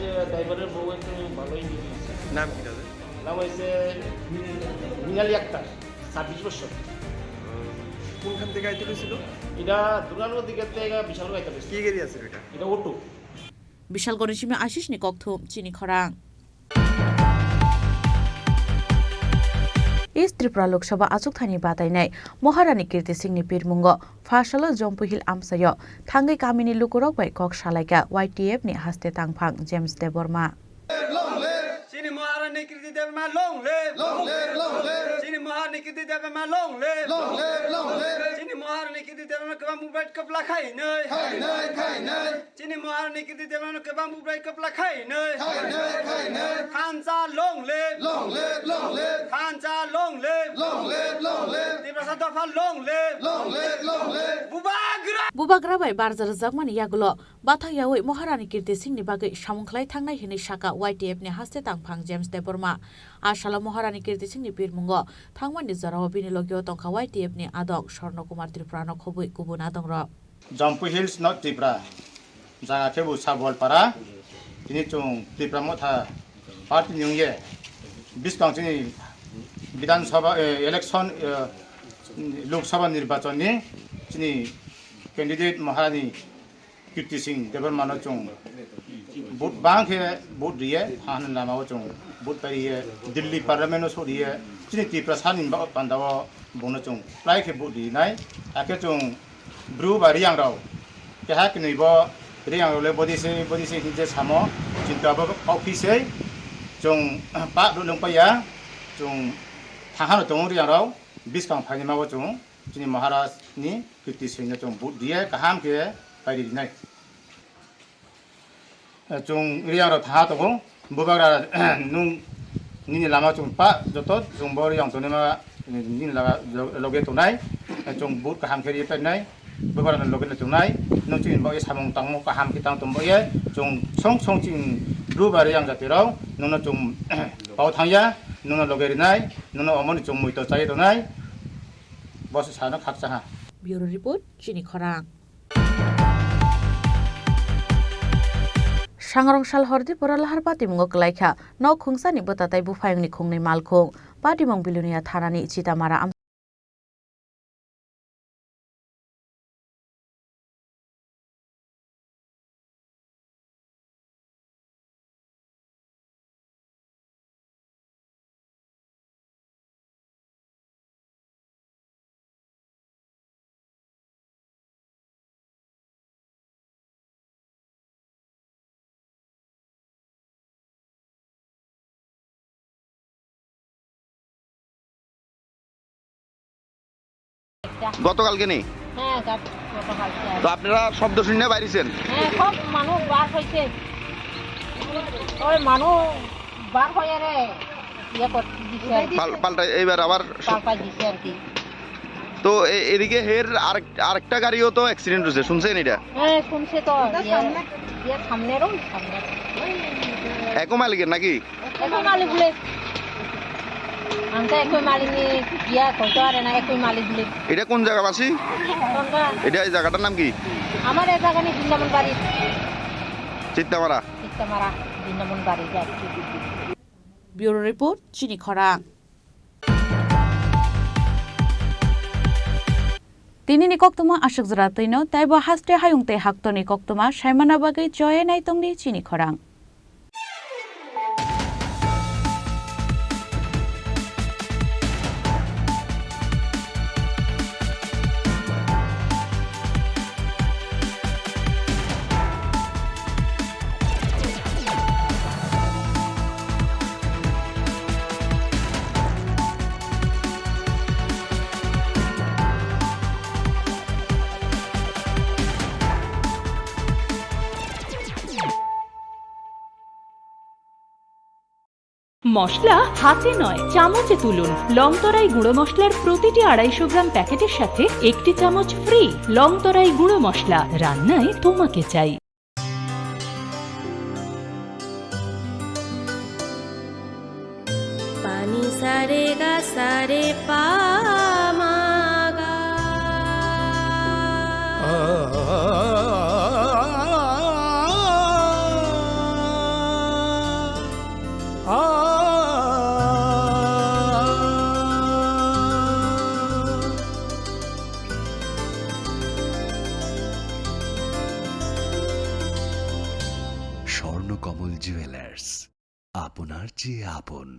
যে driver-এর বউ একটা ভালো injury হয়েছে। নাম কি তাদের? নাম হয়েছে মিনালি আক্তার, ছাব্বিশ বছর। উম, কোনখান থেকে আইতে হয়েছিল? এটা দুর্গানগর দিকে থেকে বিশালগড় আইতে হয়েছে। কি গাড়ি আছে এটা? এটা auto. Bishalgarhni simi Ashishni kokthum chini khorang. East Tripura Lok Sabha achukthani batainai Maharani Kirti Singhni pirmungo pharsalo Jampui Hill amchaio thangwi kamini lukurok bai kok salaikha Y T F ni haste tangphang James Debbarma. Chini Maharani Kirti Debbarma long live! Long live, long live! Chini Maharani Kirti Debbarma long live! Long live, long live! Chini Maharani Kirti Debbarma kwbang bubai kwpla khainai! Khainai, khainai! Chini Maharani Kirti Debbarma kwbang bubai kwpla khainai. Khainai, khainai. Thansa long live. Long live, long live. Thansa long live. Long live, long live. Tiprasa dopha long live. Long live, long live. Bubagra. Bubagra bai barja rwjakmani yagulo bathang yaui Maharani Kirti Singhni bagwi samung khlai thangnai hinwi sakha Y T F ni haste tangphang James Debbarma. A salo Maharani Kirti Singhni pirmungo thangmani jorao bini logio tongkha Y T F ni adong Swarno Kumar Tripura no khobwi kubun adongrok. Jampui Hills, North Tripura, jaga khe bo Sabolpara, tini chwng Tripura Motha party ni wngye, bwskang chini Bidhan Sabha, eh, election, eh, Lok Sabha nirbachon ni chini candidate Maharani Kirti Singh Debbarma no chwng vote bang khe vote riye, ha hwnwi lama o chwng vote pai riye, Delhi Parliament o sok riye, chini Tiprasa ni ba-, panda o bono chwng plai khe vote rinai, hakhe chwng bru ba riyang rok keha kwnwi bo riyang rok le bodi se, bodi se hinje samo, chinta bo kok phi se chwng pa dulung pa ya, chwng thaha no tongo riyang rok, bwskang phaini ma o chwng chini Maharaj ni Kirti Singh no chwng vote riye, kaham khe pai rinai. Chwng riyang rok tha tongo, bubagra nwng nini lama chwng pa joto chwng bo riyang tonima nini laga loge tongnai, chwng vote kaham khe ripai nai, bubagra loge no tongnai, nwng chini bo samung tangmo kaham khe tang tong bo ye, chwng song song chini Bru bai riyang jati rok, nono chwng pao thangya, nono loge rinai, nono omoni chwng muito chai tonai, bosi sano khakcha ha. Bureau Report, Chini Khorang. Sangrong sal hordi pora lahar patimungo kwlaikha. Nok khungsani bwtatai buphayungni khungnwi malkhung. Patimung Bilonia thanani Chitamara am- গতকালকে নি? হ্যাঁ, গত-, গতকালকে। তো আপনারা শব্দ শুনে বাইরেছেন? হ্যাঁ, সব মানুষ বার হয়েছে। ওই মানুষ বার হয়ে রে, ইয়ে কর-, দিছে আর কি। পাল-, পাল্টা এইবার আবার স-, পাল্টা দিছে আর কি। তো এ-, এদিকে হের আরেক-, আরেকটা গাড়িও তো অ্যাক্সিডেন্ট হয়েছে, শুনছেন এটা? হ্যাঁ, শুনছে তো, ইয়ে, ইয়ে সামনের, ওই সামনের। একই মালিকের নাকি? একই মালিক বলে। আমি তো একই মালিক নিয়ে গিয়া কইতে পারে না, একই মালিক বলে। এটা কোন জায়গা মাসি? কোনটা? এটা এই জায়গাটার নাম কি? আমার এই জায়গা নিয়ে বৃন্দাবন বাড়ি। চিত্তামারা। চিত্তামারা, বৃন্দাবন বাড়ি যাচ্ছি। Bureau Report, Chini Khorang. Tinini koktwma aswk jora twino, taibo haste hayung tei haktorni koktwma saimana bagwi choya nai tongdi Chini Khorang. মশলা হাতে নয়, চামচে তুলুন। লংতরাই গুঁড়ো মশলার প্রতিটি আড়াইশো গ্রাম প্যাকেটের সাথে একটি চামচ ফ্রি। লংতরাই গুঁড়ো মশলা, রান্নায় তোমাকে চাই। Pani sare ga sare pa ma ga. Swarnakamal jewellers, আপনার চেয়ে আপন।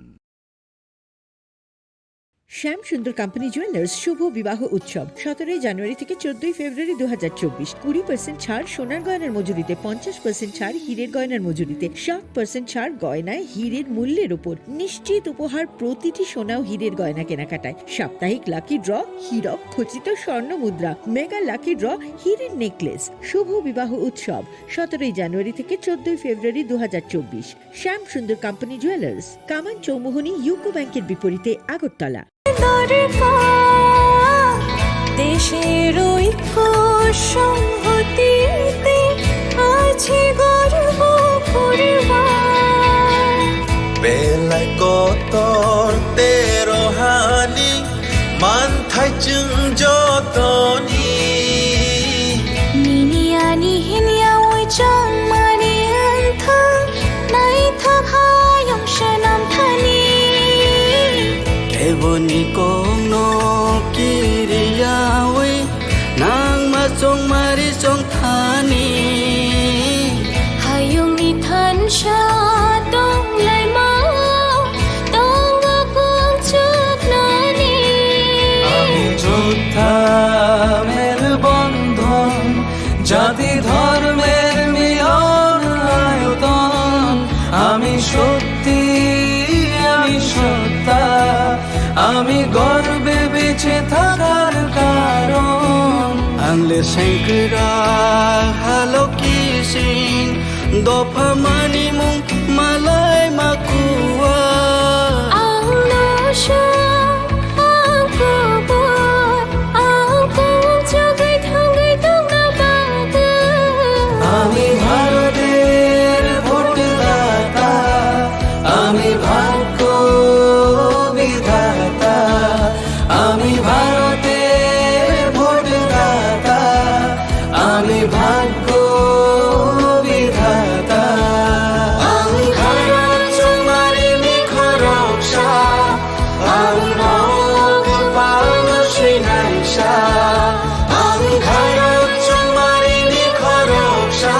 শ্যাম সুন্দর কোম্পানি জুয়েলার্স শুভ বিবাহ উৎসব সতেরোই জানুয়ারি থেকে চোদ্দই ফেব্রুয়ারি দু হাজার চব্বিশ। কুড়ি পার্সেন্ট ছাড় সোনার গয়নার মজুরিতে, পঞ্চাশ পার্সেন্ট ছাড় হীরের গয়নার মজুরিতে, সাত পার্সেন্ট ছাড় গয়নায় হীরের মূল্যের উপর। নিশ্চিত উপহার প্রতিটি সোনা ও হীরের গয়না কেনাকাটায়। সাপ্তাহিক লাকি ড্র, হীরক খচিত স্বর্ণ মুদ্রা, মেগা লাকি ড্র, হীরের নেকলেস। শুভ বিবাহ উৎসব সতেরোই জানুয়ারি থেকে চোদ্দই ফেব্রুয়ারি দু হাজার চব্বিশ। শ্যাম সুন্দর কোম্পানি জুয়েলার্স, কামান চৌমুহনী ইউকো ব্যাংকের বিপরীতে, আগরতলা। দরকার দেশের ঐক্য সংহতিতে আছে গর্ব করবার। Belai kotor tero hani manthai chwng jotoni. Nini ani hinya oi chong mani wngthang, naithok hayung swnam thani. Keboni kokno kiriyawi nangma chongmari chongthani. Hayungni thansa tonglaima tongo kongchuknani. আমি যোদ্ধা মেলবন্ধন, জাতি ধর্মের মিলন আয়তন। আমি সত্যি, আমি সত্তা, আমি গর্বে বেঁচে থাকার কারণ। Ang le sengkrak haloki sing dopha mani mung malai makua. Ang no song, ang kubur, ang kung chugui thangui tongna bagwi. আমি ভারতের ভোটদাতা, Ani bhagyo bidhata. Ang kharok chongmari ni khoroksa. Ang nok palno swinaisa. Ang kharok chongmari ni khoroksa.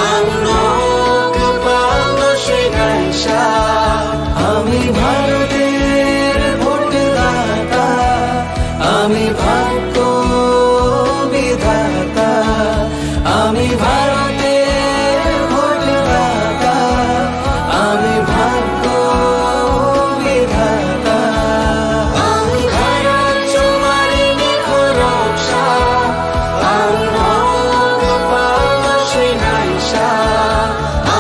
Ang nok palno swinaisa. Ami Bharoter bhotdata. Ami bhagyo bidhata, ami Bharoter bhotdata, ami bhagyo bidhata. Ang kharok chongmari ni khoroksa, ang nok palno swinaisa.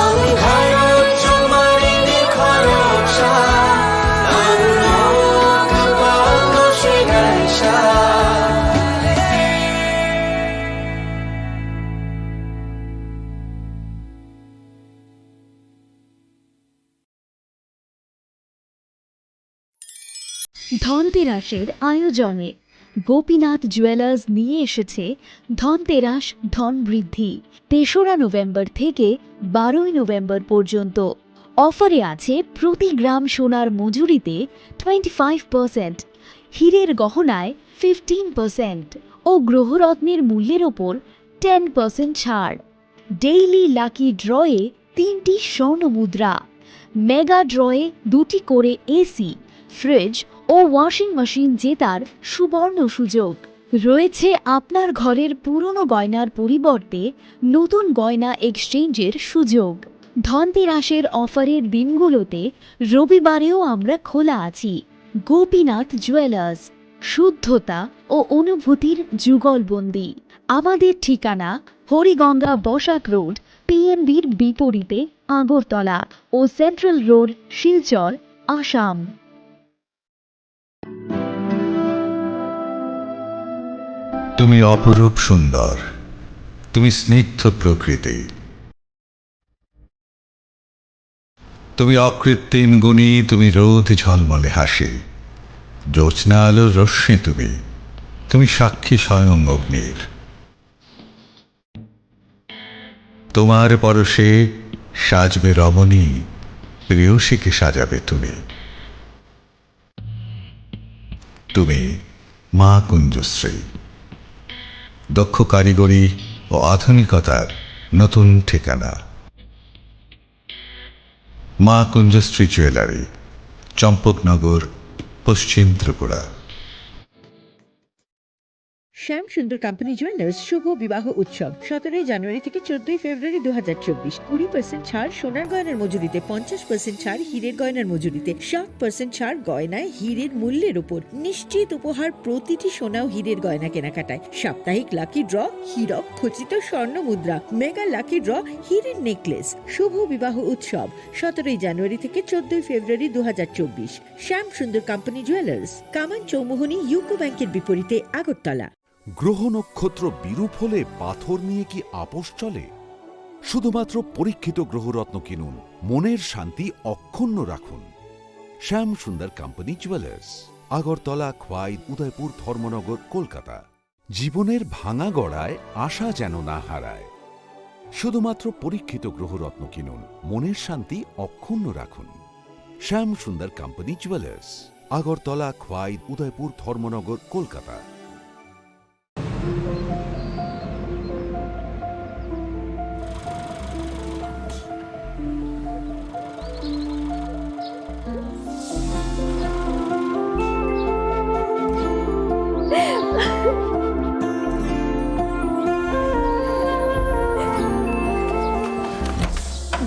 Ang kharok chongmari ni khoroksa, ang nok palno swinaisa. ধনতেরাসের আয়োজনে গোপীনাথ জুয়েলার্স নিয়ে এসেছে ধনতেরাস ধন বৃদ্ধি। তেসরা নভেম্বর থেকে বারোই নভেম্বর পর্যন্ত। অফারে আছে প্রতি গ্রাম সোনার মজুরিতে টোয়েন্টি ফাইভ পার্সেন্ট, হীরের গহনায় ফিফটিন পার্সেন্ট ও গ্রহরত্নের মূল্যের ওপর টেন পার্সেন্ট ছাড়। ডেইলি লাকি ড্রয়ে তিনটি স্বর্ণ মুদ্রা, মেগা ড্রয়ে দুটি করে এসি, ফ্রিজ ও ওয়াশিং মেশিন জেতার সুবর্ণ সুযোগ। রয়েছে আপনার ঘরের পুরনো গয়নার পরিবর্তে নতুন গয়না এক্সচেঞ্জের সুযোগ। ধনতেরাসের অফারের দিনগুলোতে রবিবারেও আমরা খোলা আছি। গোপীনাথ জুয়েলার্স, শুদ্ধতা ও অনুভূতির যুগলবন্দি। আমাদের ঠিকানা হরিগঙ্গা বসাক রোড, পিএনবির বিপরীতে আগরতলা ও সেন্ট্রাল রোড, শিলচর, আসাম। তুমি অপরূপ সুন্দর, তুমি স্নিগ্ধ প্রকৃতি। তুমি অকৃত্রিম গুণী, তুমি রোদ ঝলমলে হাসি, জ্যোৎস্না আলোর রশ্মি তুমি, তুমি সাক্ষী স্বয়ং অগ্নির। তোমার পরশে সাজবে রমণী, প্রেয়সীকে সাজাবে তুমি। তুমি মা কুঞ্জশ্রী, দক্ষ কারিগরি ও আধুনিকতার নতুন ঠিকানা। মা কুঞ্জশ্রী জুয়েলারি, চম্পকনগর, পশ্চিম ত্রিপুরা। শ্যাম সুন্দর কোম্পানি জুয়েলার্স শুভ বিবাহ উৎসব সতেরোই জানুয়ারি থেকে চোদ্দই ফেব্রুয়ারি দু হাজার চব্বিশ। কুড়ি পার্সেন্ট ছাড় সোনার গয়নার মজুরিতে, পঞ্চাশ পার্সেন্ট ছাড় হীরের গয়নার মজুরিতে, সাত পার্সেন্ট ছাড় গয়নায় হীরের মূল্যের উপর। নিশ্চিত উপহার প্রতিটি সোনা ও হীরের গয়না কেনাকাটায়। সাপ্তাহিক লাকি ড্র, হীরক খচিত স্বর্ণ মুদ্রা, মেগা লাকি ড্র, হীরের নেকলেস। শুভ বিবাহ উৎসব সতেরোই জানুয়ারি থেকে চোদ্দই ফেব্রুয়ারি দু হাজার চব্বিশ। শ্যাম সুন্দর কোম্পানি জুয়েলার্স, কামান চৌমুহনী ইউকো ব্যাংকের বিপরীতে আগরতলা। গ্রহ নক্ষত্র বিরূপ হলে পাথর নিয়ে কি আপোষ চলে? শুধুমাত্র পরীক্ষিত গ্রহরত্ন কিনুন, মনের শান্তি অক্ষুণ্ণ রাখুন। শ্যাম সুন্দর কোম্পানি জুয়েলার্স, আগরতলা, খোয়াই, উদয়পুর, ধর্মনগর, কলকাতা। জীবনের ভাঙা গড়ায় আশা যেন না হারায়। শুধুমাত্র পরীক্ষিত গ্রহরত্ন কিনুন, মনের শান্তি অক্ষুণ্ণ রাখুন। শ্যাম সুন্দর কোম্পানি জুয়েলার্স, আগরতলা, খোয়াই, উদয়পুর, ধর্মনগর, কলকাতা।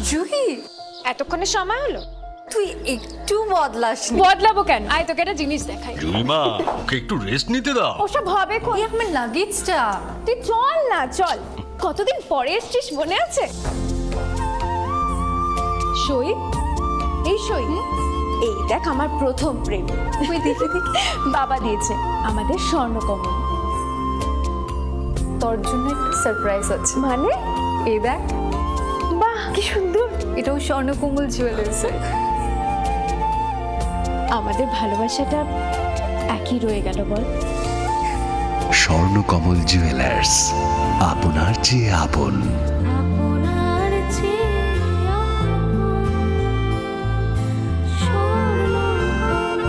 জুহি, এতক্ষণে সময় হলো? তুই একটু বদলাসনি। বদলাবো কেন? আয়, তোকে একটা জিনিস দেখাই। জুলিমা, ওকে একটু রেস্ট নিতে দাও। ওসব হবে কোন? এই আমার লাগেজটা। তুই চল না, চল। কতদিন পরে এসছিস, মনে আছে? সই, এই সই। হুম? এই দেখ, আমার প্রথম প্রেম। ওই দেখি, দেখি। বাবা দিয়েছে আমাদের স্বর্ণকমল। তোর জন্য একটা সারপ্রাইজ আছে। মানে? এই দেখ। বাহ, কি সুন্দর। এটাও স্বর্ণকমল জুয়েলার্সের। আমাদের ভালোবাসাটা একই রয়ে গেল, বল? স্বর্ণকমল জুয়েলার্স, আপনার চেয়ে আপন। আপনার চেয়ে আপন স্বর্ণগর।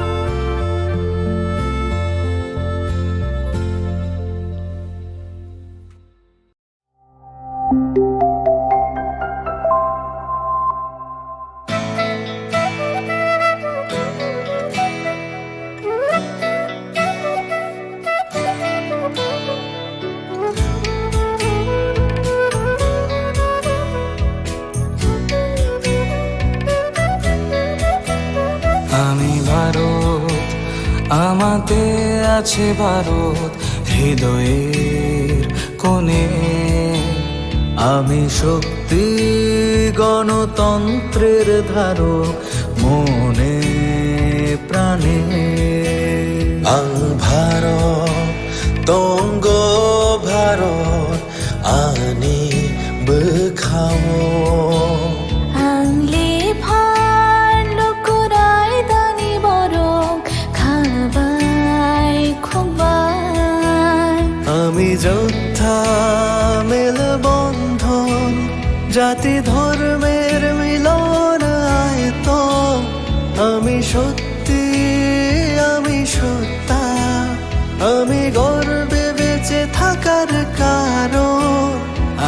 আমি ভারত, আমাতে আছে ভারত হৃদয়ের কোণে। আমি শক্তি, গণতন্ত্রের ধারক মনে প্রাণে। Ang Bharat, tonggo Bharat, ani bwkhao. Ang lephar lukurai dani borok khabai khukbai. Ami jotha melbondhon, jati dhormer milon ayoton. Ami sot সত্যি আমি সত্তা, আমি গর্বে বেঁচে থাকার কারণ।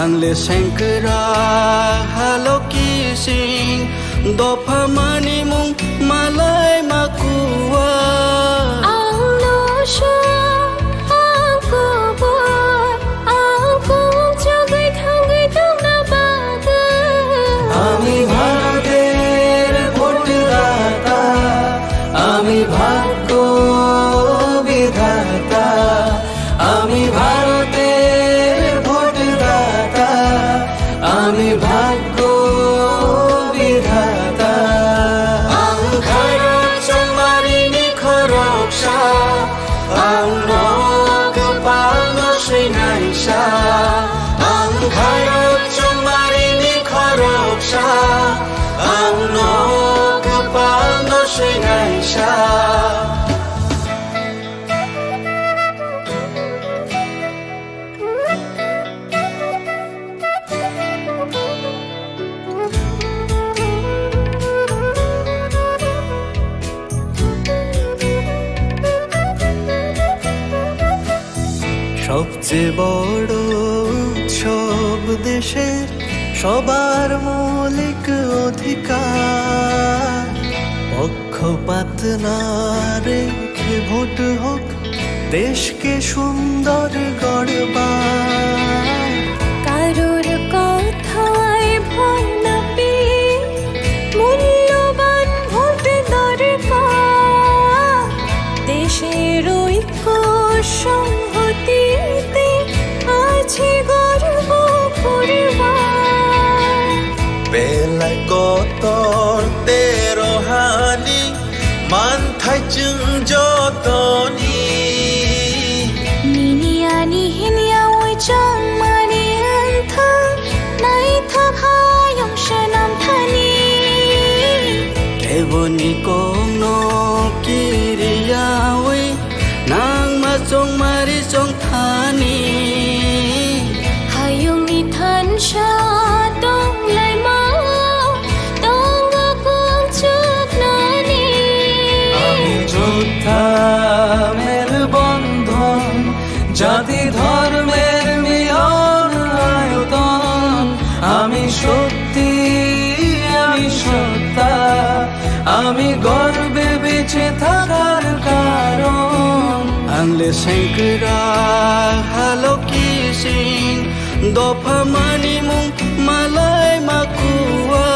Ang le sengkra haloki sing, dopha mani mung malai makua. Ang no sha, ang kubur, ang kung chagui thangui tongna bagwi. আমি ভারতের ভোটদাতা, আমি ভাগ্য বিধাতা, আমি ভারতের ভোটদাতা, আমি ভাগ্য বিধাতা। Ang khairok chongmarini khoroksa, ang no kwpalno swinaisa. Ang khairok chongmarini khoroksa, ang no kwpalno swinaisa. সবচেয়ে বড় উৎসব দেশের সবার মৌলিক অধিকার। পক্ষপাত না রেখে ভোট হোক, দেশকে সুন্দর গড়বার। কারোর কথায় ভয় না পেয়ে মূল্যবান ভোট দরকার। দেশের ঐক্য সংহতিতে আছে গর্ব করবার। Belai kotor tero hani manthai chwng jotoni. Nini ani hinya oi chongmani wngthang, naithok hayung swnam thani. Keboni kokno kiriyawi nangma chongmari chongthani. Hayungni thansa tonglaima tongo kung chuknani. আমি যোদ্ধা মেলবন্ধন, জাতি ধর্মের মিলন আয়তন। আমি শক্তি, আমি সত্তা, আমি গর্বে বেঁচে থাকার কারণ। Ang le sengkra haloki sing, dopha mani mung malai makua.